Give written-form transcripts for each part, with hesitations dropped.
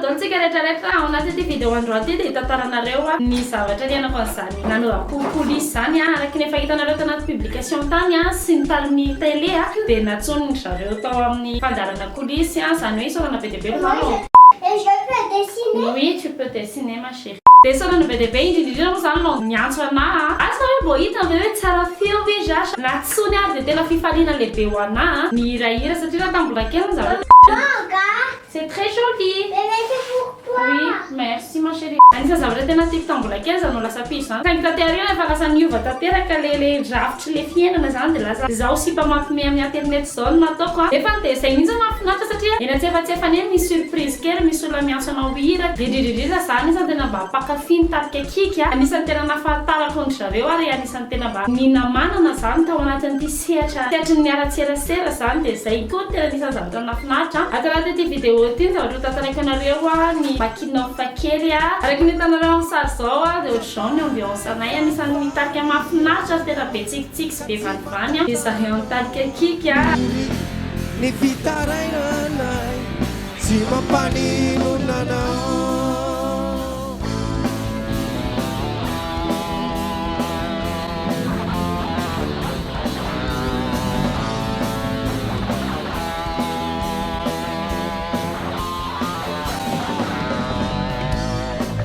daholo tsika rehetra rehetra. Ao anatin'ity vidéo androany ity dia hitantaranareo ny zavatra niainako an'izany nanaovako coulisse izany. Araka ny efa hitanareo tanaty publication tany sy ny tamin'ny télé dia nantsoin-dry zareo tao amin'ny fandaharana coulisse, izany hoe isaorana be dia be ry mama ô. Et je peux dessiner? Oui, tu peux dessiner ma chérie. Dia isaorana be dia be indrindra indrindra moa izany no niantso anà. Asa hoe mbô hitany ve hoe tsara feo ve Jasha? Nantsoiny ary dia tena fifaliana lehibe ho anà ny hihirahira satria raha tamin'ny mbola kely ny zavatra. Manga! C'est très joli! Bébé c'est pour toi! Oui, merci ma chérie. Anisan'ny zavatra tena tiako tamin'ny mbola kely izany ho lasa piso izany. Saingy taty aoriana efa lasa niova tanteraka ilay ilay drafitry ilay fiainana izany dia lasa izao sipa mampime amin'ny internet izao no nataoko a. Nefa dia izay mihitsy no mahafinaritra satria eny antsefatsefany eny misy surprise kely, misy olona miantso anao hihira. Dia indrindra indrindra za anisan'ny tena mba mpankafy ny tarika Kiky a. Anisan'ny tena nahafantarako an-dry zareo ary anisan'ny tena mba ninamanana izany tao anatin'ity sehatra sehatry ny ara-tserasera izany dia izay koa no tena anisan'ny zavatra nahafinaritra an. Ato anatin'ity vidéo ity ny zavatra ho tantaraiko anareo a, ny making of kely a. Araka ny hitanareo amin'ny sary izao a, dia ohatr'izao ny ambiance anay. Anisan'ny mitarika mahafinaritra ary tena be tsikitsiky sy be vanivany a. Dia zareo mitarika Kiky a. Ny fitarainanay tsy mampaninona anao.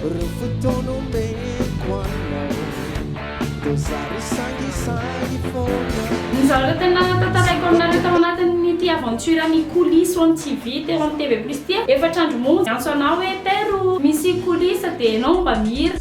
Reo fotoana omeko anao Toa zary sangisangy foana. Ny zavatra tena tantaraiko aminareo tao anatin'ity aventure ny coulisse on TV teo amin'ny TV plus ity, efatr'andro monja niantso anah hoe Tairo misy coulisse dia enao mba mihira.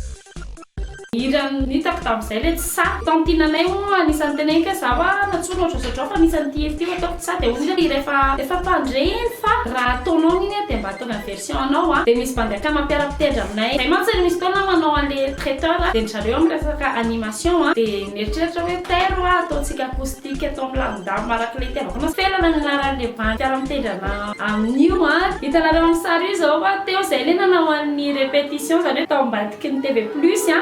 Hira nitako tamin'izay ilay tsy sahy. Tantine anay hono anisan'ny teneniko hoe za hoa nantsoina ohatrohatrao fa anisan'ny ity hira ity ho ataoko tsy sahy dia hoy izy hoe hira efa efa mpandre iny fa raha ataonao iny dia mba ataovy amin'ny version anao a. Dia misy bandy akama mpiara-mpitendry aminay zay mantsy misy fotoana manao an'le traiteur dia ry zareo amin'ny resaka animation a dia nieritreritra hoe tairo hoa ataontsika acoustique atao milamindamina araka ilay itiavako anazy. Felana ny anaran'le bandy mpiara-mitendry ana amin'io a. Hitanareo amin'ny sary io izao fa teo zay le nanao an'ny repetition zany hoe tao ambadiky ny TV plus a.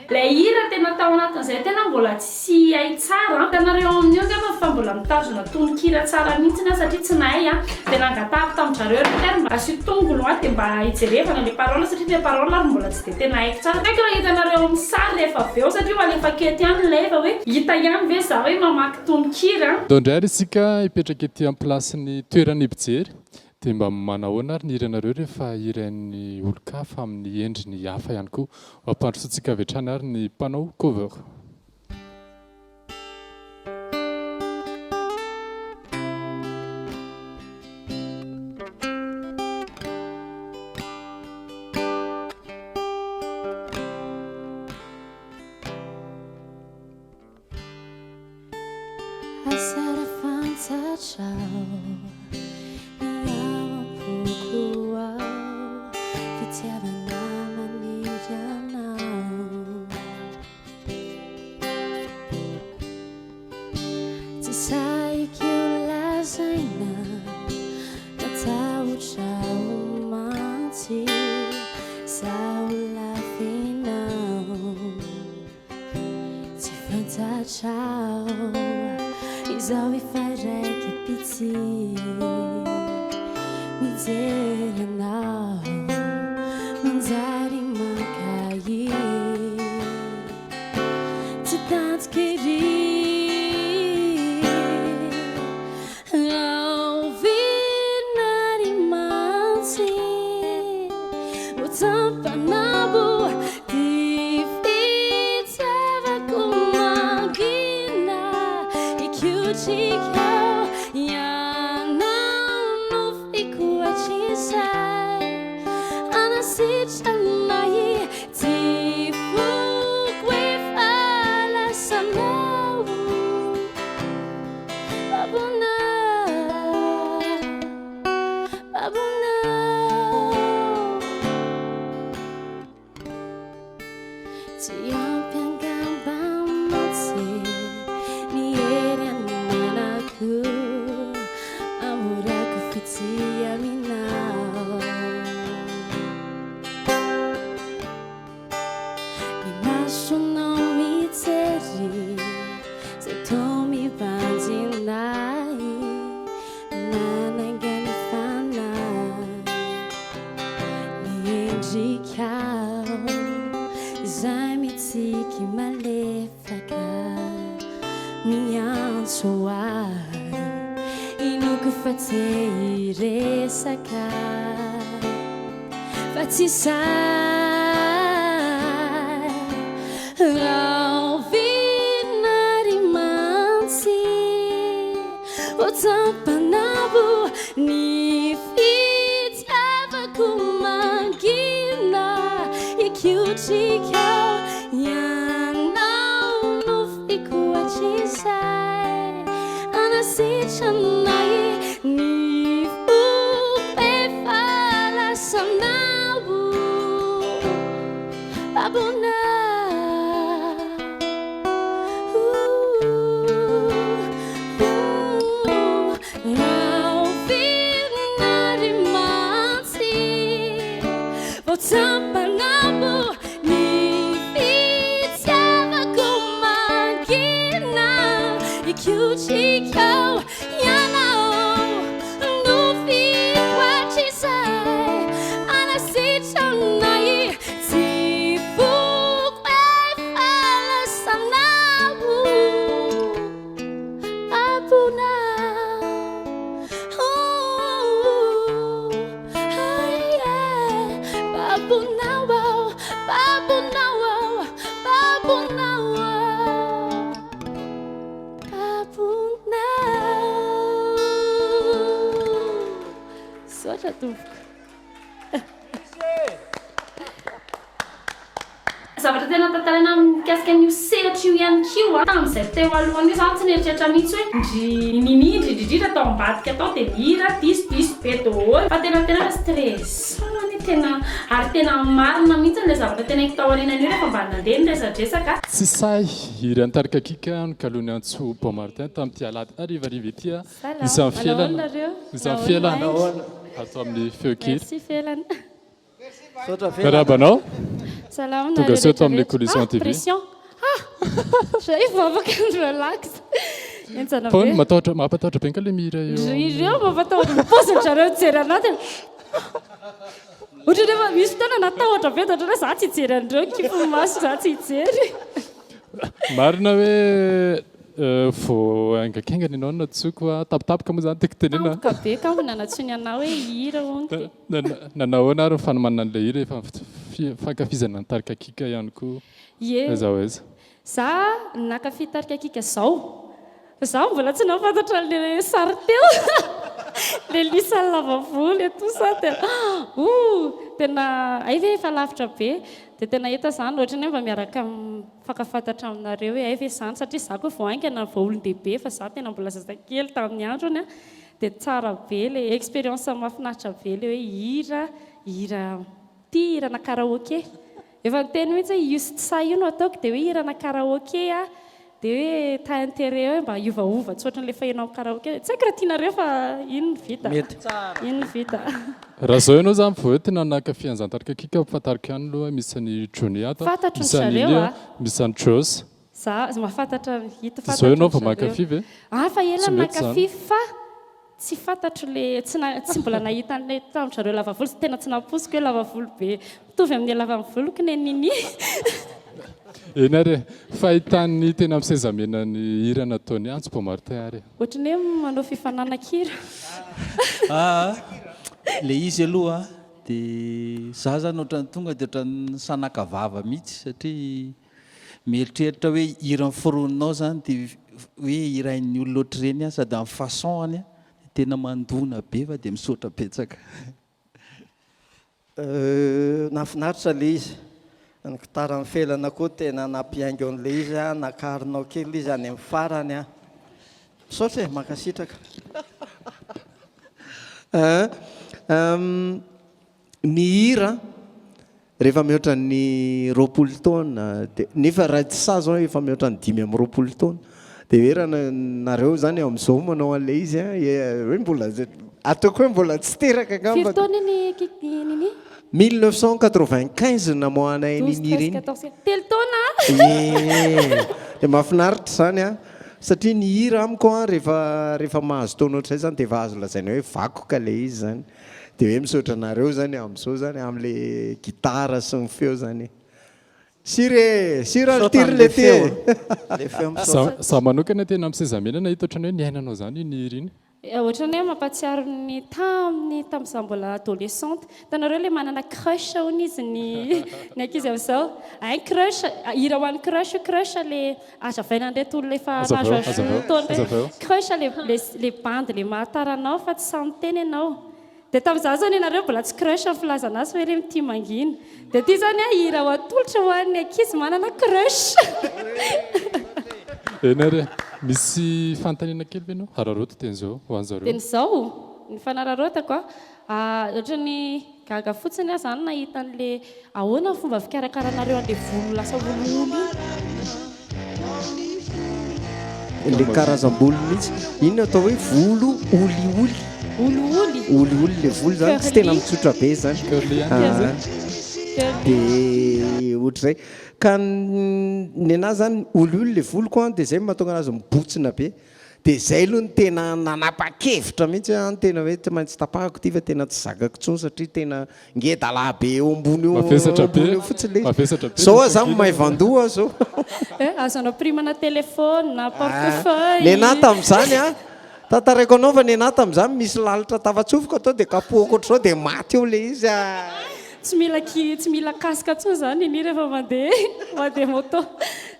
Ilay hira tena tao anatin'izay tena mbola tsy hay tsara an. Hitanareo ao amin'io angamba fa mbola mitazona tononkira tsara mihitsy aho satria tsy nahay an. Dia nangatahako tamin-dry zareo ry terme mba asio tongony hoa dia mba hijerevana ilay parole satria ilay parole ary mbola tsy dia tena haiko tsara. Haiko raha hitanareo amin'ny sary rehefa avy eo satria ho alefako eto ihany ilay fa hoe hita ihany ve za hoe mamaky tononkira an. Ndao indray ary isika hipetraka ety am-pilasin'ny toeran'ny mpijery. Dia mba manahoana ary ny hiranareo rehefa hirain'ny olon-kafa amin'ny endriny hafa ihany koa? Ho ampandrosoantsika avy hatrany ary ny mpanao cover. Asa raha fantatrao ny ao am-poko ao, fitiavana maniry anao. Tsy sahiko lazaina, matahotra aho mantsy, sao lavinao. Tsy fantatrao izao efa raiki-pitia Mijery anao manjary mankahia Tsy tantiko ery Rahoviana ary mantsy ho tsampanabo ty fitiavako mangina Hikotrika ianao nofiko hatrizay Hanasitrana ity foko efa lasanao Tsy ampy angamba mantsy ny hery ananako Hamorako fitia aminao. endrikao izay mitsiky malefaka miantso ahy Inoako fa te hiresaka fa tsy sahy Rahoviana ry mantsy vao tsapanao ny fitiavako mangina Hikotrika aho ianao nofiko hatrizay Hanasitrana ahy ny foko efa lasanao Babona Rahoviana ry mantsy vao tsapanao ny fitiavako mangina Hikotrika aho ianao nofiko hatrizay Hanasitrana ahy tsy foko efa lasanao Babona Ooh yeah Babona aho Babona aho Babona aho Babona Misaotra tompoko. Zavatra tena tantaraina mikasika an'io sehatra io ihany koa, tamin'izay teo alohany io za tsy nieritreritra mihitsy hoe ndry Nini indrindra indrindra tao ambadika tao dia nihira diso diso be daholo fa tena tena stressant anie tena ary tena marina mihitsy ilay zavatra teneniko tao aorianan'io rehefa mba nandeha ny resadresaka. Tsy sahy hiry antarika kiaka no kaloin'i Antso Bon Martin tamin'ity alahady harivariva ity Salama, isan'ny manahoana felana nareo? isan'ny Manahoana felana Haingo? ato amin'ny feonkira. Merci Felana. Misaotra Felana. Miarahaba anao. Salama Tonga nareo soa eto rehetra amin'ny rehetra. Colisson Ah, TV. pression. Ah! Zay vao afaka ny relax. Henjana Fa be. matahotra mampatahotra be nga le mihira eo. Ndry ireo mampatahotra ny paozin-dry zareo mijery anah dia ohatran'ny efa misy fotoana natahotra be dia ohatran'ny hoe za tsy hijery an'ireo kifiny maso za tsy hijery. Marina hoe vao haingankaingana ianao no nantsoiko a, tampotampoka moa izany tiako tenenina. Tampoka be ka hono nanantsoiny anah hoe hihira hono dia. Nanao ahoana ary ny fanomanana an'ilay hira efa fankafizana ny tarika Kika ihany koa Ie. aiza ho aiza? Za nankafy tarika Kika zao fa za mbola tsy nahafantatra an'le sary teo le lisany lava volo et tout ça tena ouh tena hay ve efa lavitra be dia tena hita zany ohatran'ny hoe mba miaraka mifankafantatra aminareo hoe hay ve zany satria za koa vao haingana vao olon-dehibe fa za tena mbola zazakely tamin'ny androny a dia tsara be le expérience mahafinaritra be le hoe hira hira ty hirana karaoke efa niteny mihitsy hoe io sy tsy sahy io no ataoko dia hoe hirana karaoke a dia hoe t'as intérêt hoe mba hiovaova tsy ohatran'ilay faheno amin'ny karaoke tsy haiko raha tianareo fa iny no vita Mety. iny no vita Raha zao ianao zany vao hoe tena nankafy an'izany tarika Kika fantariko ihany aloha misy an'i Johnny ato, Fantatro ny misy an'i zareo Lilia, a. misy an'i Joss. Za mahafantatra hita Dia zao ianao fantatro vao ny zareo. mankafy ve? Ah fa ela Tsy no mety zany. nankafy fa tsy fantatro le tsy na tsy mbola nahita an'ilay tamin-dry zareo lava volo, tena tsy nampoiziko hoe lava volo be mitovy amin'ny halavan'ny voloko ny an'i Nini. Eny ary e, fahitan'ny tena amin'ny seza mena ny hira nataon'i Antso Bon Martin ary e. Ohatran'ny hoe manao fifananankira. Aa le izy aloha de za zany ohatran'ny tonga de ohatran'ny sanaka vava mihitsy satria mieritreritra hoe hira noforoninao zany de hoe hirain'ny olona ohatr'ireny an sady amin'ny façon-ny an de tena mandona be fa de misaotra betsaka. Nahafinaritra ilay izy. Ny gitaran'i Felana koa tena nampihaingo an'ilay izy, nakarinao kely ilay izy any amin'ny farany. Misaotra e, mankasitraka. Ny hira rehefa mihoatra ny 20 taona dia nefa raha tsy sahy zao efa mihoatra ny 25 taona dia hoe raha nareo zany amin'izao manao an'ilay izy an hoe mbola ataoko hoe mbola tsy teraka Firy angamba taona iny Nini? 1995 namoahanay 12, an'iny hira 13, iny. 14, 15. Telo taona Ie, dia mahafinaritra izany an, satria ny hira amiko an rehefa rehefa mahazo taona ohatr'izay zany dia efa azo lazaina hoe vakoka ilay izy zany. Dia hoe misaotra anareo zany amin'izao zany amin'le gitara sy ny feo zany e. Sira e! Sira ry Misaotra ty ry an'le lety feo e! a. Le feo Za misaotra. za manokana tena amin'ny seza mena nahita ohatran'ny hoe niainanao izany iny hira iny. Ohatran'ny hoe mampahatsiaro ny tamin'ny tamin'izaho mbola adolescente. Hitanareo ilay manana crush hono izy ny ny ankizy amin'izao. Un crush, hira ho an'ny crush io, crush ilay hazavaina an'ireto olona efa Hazavao, nahazoazo hazavao, taona ireto. hazavao. Crush ilay ilay ilay bandy ilay mahatara anao fa tsy sahy miteny ianao. Dia tamin'izaho izany ianareo mbola tsy crush ny filazana azy fa hoe ilay mitia mangina. Dia ity izany an hira ho atolotra ho an'ny ankizy manana crush. Eny ary e. Misy fanontaniana kely ve ianao? Araraoty teny izao ho an'zareo. Teny izao ny fanararaotako a. Ohatran'ny gaga fotsiny aho izany nahita an'le ahoana ny fomba fikarakaranareo an'le volo lasa olioly iny. Le karazam-bolo mihitsy. Iny no atao hoe volo olioly. Olioly. Olioly le volo zany, tsy tena Curly. mitsotra be zany. Curly ihany Ah. izy e. Curly. Dia ohatr'izay. Ka ny anahy zany olioly le voloko an, dia zay no mahatonga anazy mibotsina be. Dia zay aloha no tena nanapa-kevitra mihitsy aho, tena hoe tsy maintsy tapahako ity fa tena tsy zakako intsony satria tena ngedalahy be eo ambony eo Mavesatra be, ambony eo fotsiny ilay izy. mavesatra be Zao ny aho zany tongilana. maivan-doha aho zao. Eh, azo anapirimana téléphone na Ah, portefeuille. Nenà tamin'izany an, tantaraiko anao fa nenà tamin'izany misy lalitra tafatsofoka tao dia kapohako ohatr'izao dia maty eo ilay izy ah. Tsy mila ki, tsy mila casque intsony izany Nini rehefa mandeha mandeha moto.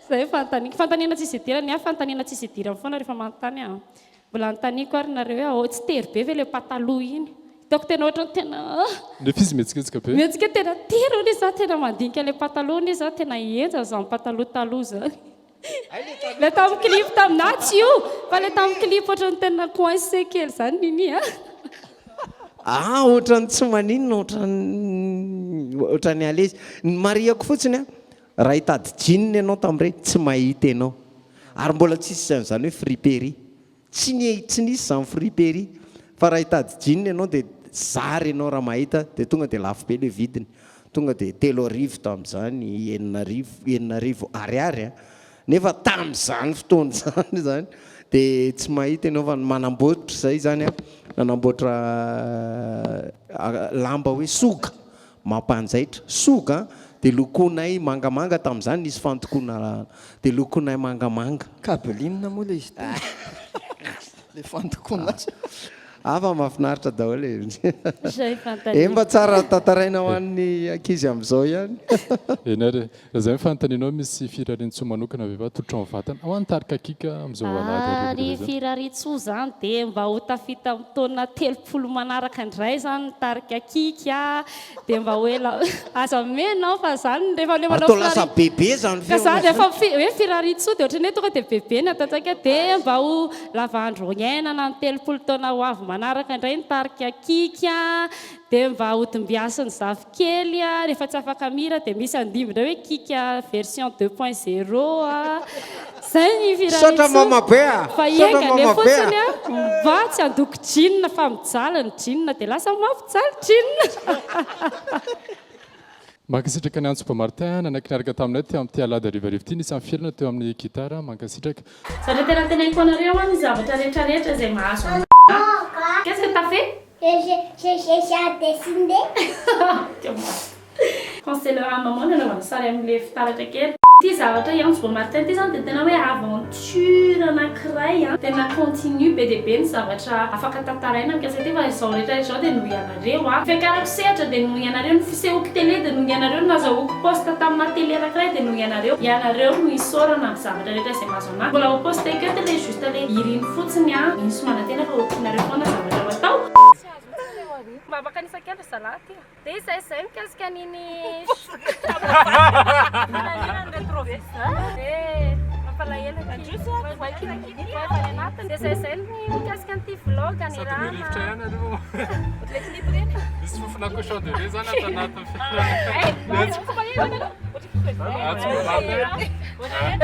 Izay fanontaniako. Fanontaniana tsisy idirany, ny ahy fanontaniana tsisy idirany foana rehefa manontany aho. Mbola anontaniako ary nareo hoe ahoa, tsy tery be ve ilay pataloha iny? Hitako tena ohatran'ny tena ah! Nefa izy mihetsiketsika be. Mihetsika tena tery hono izy, za tena mandinika ilay pataloha hono izy, za tena henjana izany pataloha taloha izany. Ilay tamin'ny clip tamin'ny, na tsy io, fa ilay tamin'ny clip ohatran'ny tena coincé kely izany Nini a! Ah, ohatran'ny tsy maninona, ohatran'ny ohatran'ny à l'aise. Ny marihako fotsiny an, raha hitady jean ianao tamin'ireny, tsy mahita ianao. Ary mbola tsisy an'izany hoe friperie. Tsy ny tsy nisy izany friperie. Fa raha hitady jean ianao dia zara ianao raha mahita dia tonga dia lafo be ilay vidiny. Tonga dia 3000 tamin'izany, 6000, 6000 ariary an. Nefa tamin'izany fotoana izany izany dia tsy mahita ianao fa ny manamboatra izay izany an, nanamboatra lamba hoe soga mampanjaitra. Soga an, dia lokoinay mangamanga tamin'izany, nisy fandokoana dia lokoinay mangamanga. Cabeline moa ilay izy teo. Ilay fandokoana azy. Hafa mahafinaritra daholo e. Zay fanontaniana. Eh mba tsara tantaraina ho an'ny ankizy amin'izao ihany. Eny ary e. Raha izay ny fanontanianao, misy firariantsoa manokana ve va atolotrao mivantana ho an'ny tarika Kika amin'izao alahady Ary hariva izao? firariantsoa izany dia mba ho tafita amin'ny taona 30 manaraka indray izany ny tarika Kika dia mba ho ela aza omena aho fa izany rehefa le manao Atao lasa firari- bebe izany ka feo izany rehefa fi- hoe firariantsoa dia ohatran'ny hoe tonga dia bebe ny ataontsika dia mba ho lava andro iainana amin'ny 30 taona ho avy manaraka indray ny tarika Kika dia mba ho dimbiasin'ny zafikely a, rehefa tsy afaka mihira dia misy andimby indray hoe Kika version deux point zéro a, zay ny Misaotra firariantsoa mama be a! fa Misaotra enga anie mama be a! fotsiny a, mba tsy handoko jean fa mijaly ny jean dia lasa mampijaly jean. Mankasitraka an'i Antso Martin nanaiky niaraka taminay teo amin'ity alahady harivariva ity, nisy amin'ny fiainana teo amin'ny gitara. Mankasitraka. Zavatra tena teneniko anareo an, ny zavatra rehetra rehetra izay mahazo anah. Qu'est-ce que t'as fait? J'ai j'ai dessiné. Quand c'est le un moment nanaovana sary amin'ilay fitaratra kely. Ity zavatra i Antso Martin ity izany dia tena hoe aventure anankiray an, tena continue be dia be ny zavatra afaka tantaraina mikasika ity fa izao rehetra rehetra izao dia noho ianareo an. Ny fiakarako sehatra dia noho ianareo, ny fisehoako télé dia noho ianareo, ny nazahoako poste tamina télé anankiray dia noho ianareo. Ianareo no isaorana amin'ny zavatra rehetra izay mahazo anah. Mbola ho posteko eto ilay juste ilay hira iny fotsiny an, mino sy manantena fa ho tianareo foana zavatra ho atao. Mba afaka an'isa kely ry zalahy aty a. Dia izay izay mikasika an'iny rétroviseur. Eh, mampalahelo aky. Dia izay izay ny mikasika an'ity vlog any Sady Rama. mirifotra ihany aloha. Ilay clip ireny. Misy fofona cochon de lait zany ato anatin'ny fiara.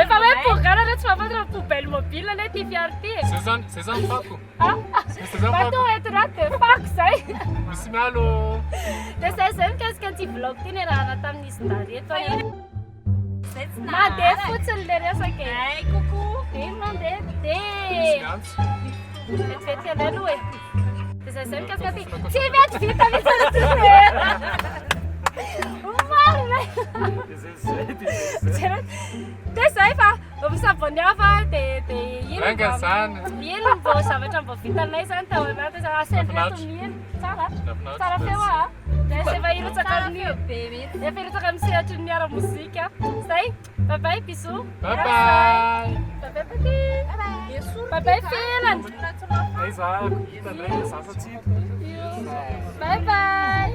Efa hoe pour nareo tsy mahafantatra fa poubelle mobile anie ity fiara ity e. Zay zany, zay zany fako. Zay zany fako. Matoa entina dia fako zay. Misy mialo. Dia zay zay mikasika an'ity vlog ity niarahana tamin'izy dahy reto. Mandeha fotsiny le resaka e. Ay coucou. Dia mandeha dia. Misy miantso. Vetivety indray aloha e. Dia zay zay mikasika ty. Tsy mety vita mihitsy aloha ty hoe. Marina. Dia zay fa misaboniava dia dia iny Lainga mba- zany. Iny mbo zavatra mbo vitanay zany tao anaty zany asainy reto mihira. Tsara. Nahafinaritra. Tsara feo ah. Dia efa hirotsaka amin'ny efa hirotsaka amin'ny sehatry ny ara-mozika. Zay. Bye bye bisous. Bye bye. Bye bye Paty. Bye bye Felana. Aiza, hita indray zaza tsy hita. Bye bye.